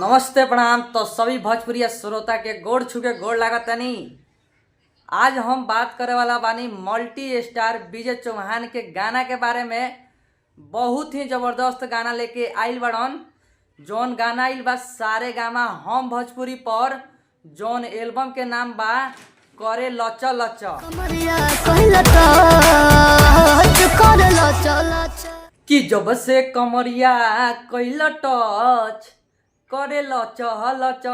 नमस्ते, प्रणाम। तो सभी भोजपुरिया श्रोता के गोड़ छुके गोड़ लागतनी। आज हम बात करे वाला बानी मल्टी स्टार विजय चौहान के गाना के बारे में। बहुत ही जबरदस्त गाना लेके आइल बड़न। जौन गाना आइल बा सारे गामा हम भोजपुरी पर, जौन एल्बम के नाम बा करे लच लच। कमरिया कहला टच करल चल। कि जब से कमरिया कैल टच करे लच लच।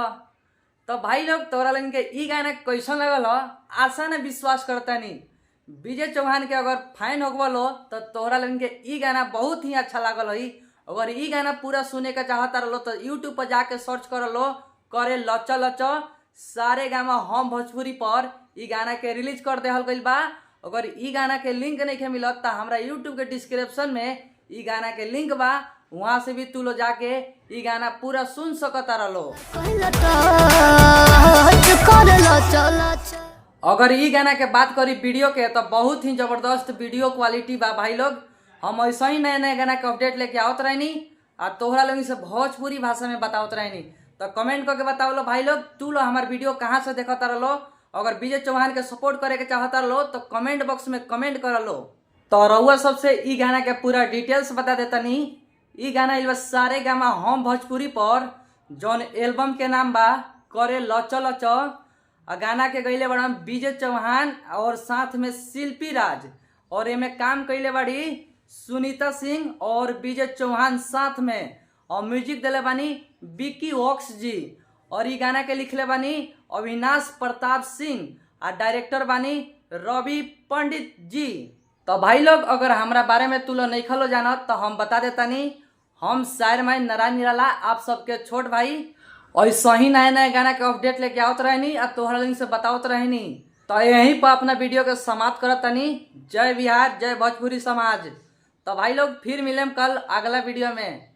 तो भाई लोग, तोरा लोगन के ई गाना कैसन लगल ह? आशा न विश्वास करतानी, विजय चौहान के अगर फैन हो हो तो तोहरा लोगन के ई गाना बहुत ही अच्छा लागल होई। अगर ई गाना पूरा सुने के चाहता रहो तो यूट्यूब पर जाके सर्च कर लो, करे लच लच सारे गामा हम भोजपुरी पर ई गाना के रिलीज कर देहल गइल बा। अगर ई गाना के लिंक नहीं मिलत तो हमरा यूट्यूब के डिस्क्रिप्शन में ई गाना के लिंक बा, वहाँ से भी तू लो जाके ई गाना पूरा सुन सकता रहो। कहला टच करल चल। अगर ई गाना के बात करी वीडियो के, तो बहुत ही जबरदस्त वीडियो क्वालिटी बा। भाई लोग, हम ऐसा ही नए नए गाना के अपडेट लेके आवत रहनी आ तोहरा लोग से भोजपुरी भाषा में बतावत रहनी। तो कमेंट करके बताओ लो भाई लोग, तू लो हमार वीडियो कहाँ से देखता रहो। अगर विजय चौहान के सपोर्ट करे के चाहता रहो तो कमेंट बॉक्स में कमेंट कर लो। तो रउआ सबसे ई गाना के पूरा डिटेल्स बता देतनी। ई गाना आइल बा सारे गामा हम भोजपुरी पर, जौन एल्बम के नाम बा करे लच लच। आ गाना के गईले बड़न विजय चौहान और साथ में शिल्पी राज और एमे काम कैले बाड़ी सुनीता सिंह और विजय चौहान साथ में और म्यूजिक दिले बानी बिकी वॉक्स जी और ई गाना के लिखले बानी अविनाश प्रताप सिंह आ डायरेक्टर बानी रवि पंडित जी। तो भाई लोग, अगर हमरा बारे में तू लोग नहीं खलो जानत तो हम बता देतानी। हम शायर माई नारायण निराला, आप सबके छोट भाई, और सही नए नए गाना के अपडेट लेके आवत रहनी आ तोहरा लिंक से बतावत रहनी। तो यहीं पर अपना वीडियो के समाप्त करत तनी। जय बिहार, जय भोजपुरी समाज। तो भाई लोग, फिर मिलेम कल अगला वीडियो में।